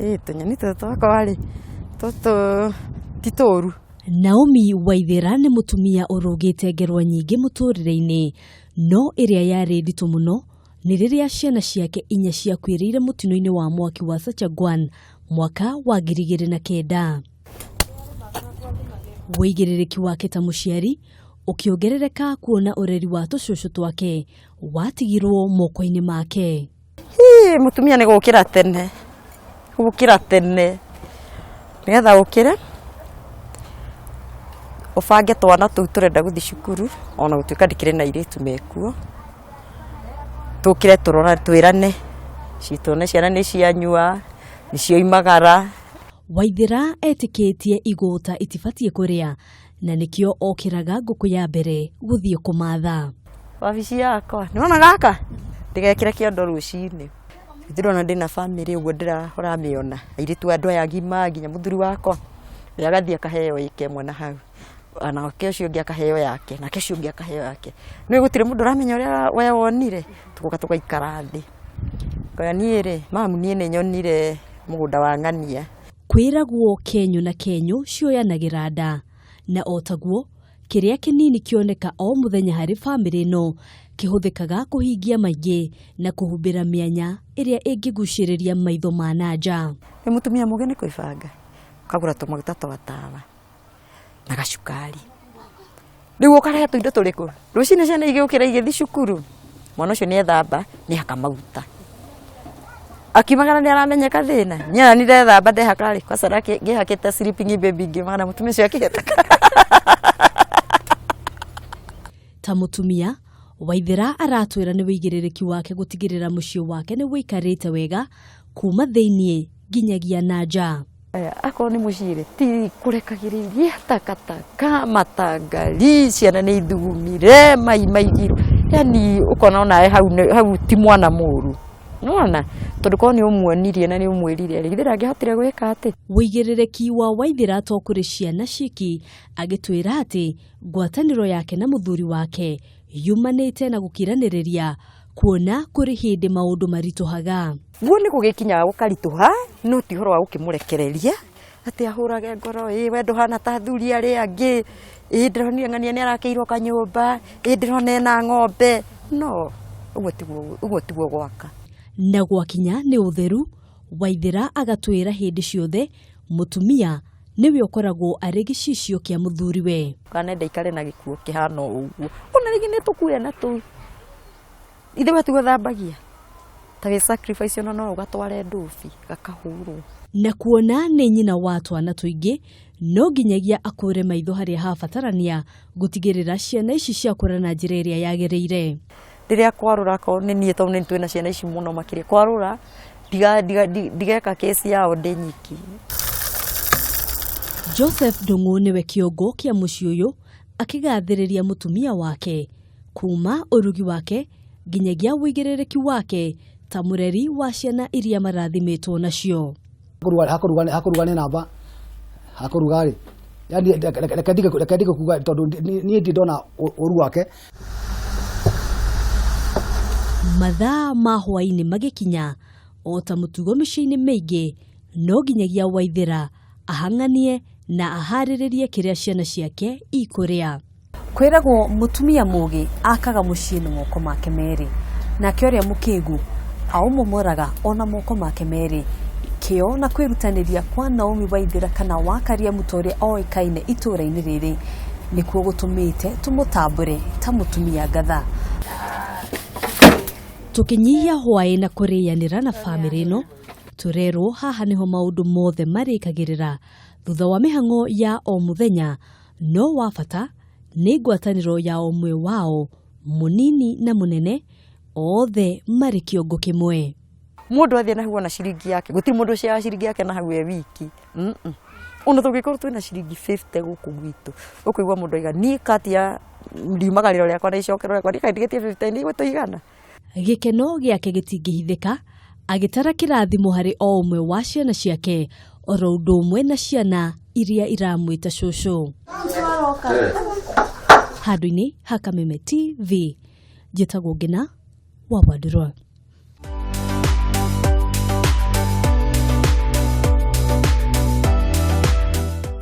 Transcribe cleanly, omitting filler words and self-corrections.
Ĩĩ tũnyeni tũtũ twakwa rĩ, tũtũ ti tũru. Naomi Waithera nĩ mũtumia ũrũgĩte ngerwa nyingĩ mũtũrĩre-inĩ, no ĩrĩa yarĩ nditũ mũno nĩ rĩrĩa ciana ciake inya ciakuĩrĩire mũtino-inĩ wa mwaki wa Sachangwan mwaka wa 2009. Wĩigĩrĩrĩki wake ta mũciari ũkĩongerereka kuona ũreri wa tũcũcũ twake watigirwo moko-inĩ make. Hii, mũtumia nĩ gũkĩra tene, gũkĩra tene nĩgetha ũkĩre ũbange twana tũu tũrenda gũthiĩ cukuru ona gũtuĩka ndikĩrĩ na airĩtu mekuo, tũkĩre twĩrane tuone ciana nĩ cianyua, nĩ cioimagara. Waithera etĩkĩtie igũta itibatiĩ kũrĩa na nĩkĩo okĩraga ngũkũ ya mbere gũthiĩ kũmatha. Wabici yakwa nĩwona gaka ndĩgekĩre kĩondo rũcinĩ ndĩrona ndĩna bamĩrĩ ũguo ũramĩona airĩtu andũ aya agima nginya mũthuri wakwa we agathiĩ akaheo ĩka ĩmwe na hau nake ũcio ũngĩ akaheo yake nake ũcio ũngĩ akaheo yake nĩ gũtirĩ mũndũ ũramenya ũrĩa we wonire tũgoka tũgaikara thĩ ngoya niĩ rĩ mamu niĩ nĩ nyonire mũgũnda wa ng'ania. Kwĩragwo kenyũ na kenyũ cioyanagĩra nda na o taguo kĩrĩa kĩnini kĩoneka o mũthenya harĩ bamĩrĩ ĩno kĩhũthĩkaga kũhingia maingĩ na kũhumbĩra mĩanya ĩrĩa ĩngĩgucĩrĩria maitho ma na nja. Nĩ mũtumia mũgĩ nĩ kwĩbanga ũkagũra tũmaguta twa tawa na gacukari rĩu ũkarehe tũindo tũrĩkũ rũcinĩ ciana igĩũkĩra igĩthiĩ cukuru mwana ũcio nĩ ethamba nĩ haka maguta akiumagara nĩ aramenyeka thĩna niĩ ona niĩ ndethamba ndehaka rĩ kwanza ngĩhakĩte sleeping baby ngiumagara mũtumia ũcio akĩhetũka. Ta mũtumia Waithera aratwĩra nĩ wĩigĩrĩrĩki wake gũtigĩrĩra mũciĩ wake nĩ wĩikarĩte wega kuma thĩiniĩ nginyagia na nja. Akorwo nĩ mũciĩ rĩ ti kũrekagĩrĩria takataka matangari ciana nĩ ithugumire mai maigirwo yani ũkona onawe hau, hau ti mwana mũru nĩwona tondũ korwo nĩ ũmuonirie na nĩ ũmwĩrire rĩ githĩ ndangĩahotire gwĩka atĩ. Wĩigĩrĩrĩki wa Waithera to kũrĩ ciana ciki agĩtwĩra atĩ ngwatanĩro yake na mũthuri wake yumanĩte na gũkiranĩrĩria kuona kũrĩ hĩndĩ maũndũ maritũhaga. Guo nĩ gũgĩkinyaga gũkaritũha no ti ũhoro wa gũkĩmũrekereria atĩ ahũrage ngoro ĩ we ndũhana ta athuri arĩa angĩ ĩ ndĩronire ng'ania nĩ arakĩirwo kanyũmba ĩ ndĩrona ena ng'ombe no ũguo tiguo ũguo tiguo gwaka. Na gwakinya nĩ ũtheru, Waithera agatwĩra hĩndĩ ciothe mũtumia nĩwe ũkoragwo arĩ gĩcicio kĩa mũthuriwe. Ndũkanende aikare na gĩkuo kĩhana ũguo ona rĩngĩ nĩ tũkuwe na tũu ithe we tiguo thambagia ta gĩ sacrifice ona no ũgatware ndũbi gakahũrwo. Na kuona nĩ nyina wa twana tũingĩ no nginyagia akũre maitho harĩa habatarania gũtigĩrĩra ciana ici ciakũra na njĩra ĩrĩa yagĩrĩire. Rĩrĩa kwarũra akorwo nĩ niĩ tondũ nĩ twĩna ciana ici mũno makĩria kwarũra ndigeka kesi yao ndĩ nyiki. Joseph Ndung'u nĩwe kĩongo kĩa mũciĩ ũyũ akĩgathĩrĩria mũtumia wake kuma ũrugi wake nginyagia ũigĩrĩrĩki wake ta mũreri wa ciana iria marathimĩtwo nacio. Hakũruga nĩ namba hakũruga rĩ yani reke ndige kuga tondũ niĩ ndirĩ ndona ũru wake. Mathaa ma hwaĩ-inĩ magĩkinya o ta mũtugo mĩciĩ-inĩ mĩingĩ no nginyagia Waithera ahang'anie na aharĩrĩrie kĩrĩa ciana ciake ikũrĩa. Kwĩragwo mũtumia mũgĩ akaga mũciĩ na moko make merĩ, nake ũrĩa mũkĩgu aũmomoraga ona moko make merĩ. Kĩo na kwĩrutanĩria kwa Naomi Waithera kana wa Kariamu ta ũrĩa oĩkaine itũũra-inĩ rĩrĩ nĩkuo gũtũmĩte tũmũtambũre ta mũtumia ngatha. Tũkĩnyihia hwaĩ na kũrĩanĩra na bamĩrĩ ĩno, tũrerwo haha nĩho maũndũ mothe marĩkagĩrĩra thutha wa mĩhang'o ya o mũthenya, no wa bata nĩ ngwatanĩro ya ũmwe wao mũnini na mũnene othe marĩ kĩongo kĩmwe. Mũndũ athiĩ na hau ona ciringi yake gũtirĩ mũndũ ũciaga ciringi yake na hau e wiki. Ona tũngĩkorwo twĩna ciringi 50 gũkũ gwitũ ũkũigua mũndũ aiga niĩ kati ya riumagarĩro rĩakwa na icokero rĩakwa ndiũĩ ndigĩtie 50 nĩ igũtũigana. Gĩkeno gĩake gĩtingĩhithĩka agĩtara kĩrathimo harĩ o ũmwe wa ciana ciake oro ũndũ ũmwe na ciana iria iramwĩta cũcũ. Handũ-inĩ ha Kameme TV, njĩtagwo Ngina wa Wandirwa.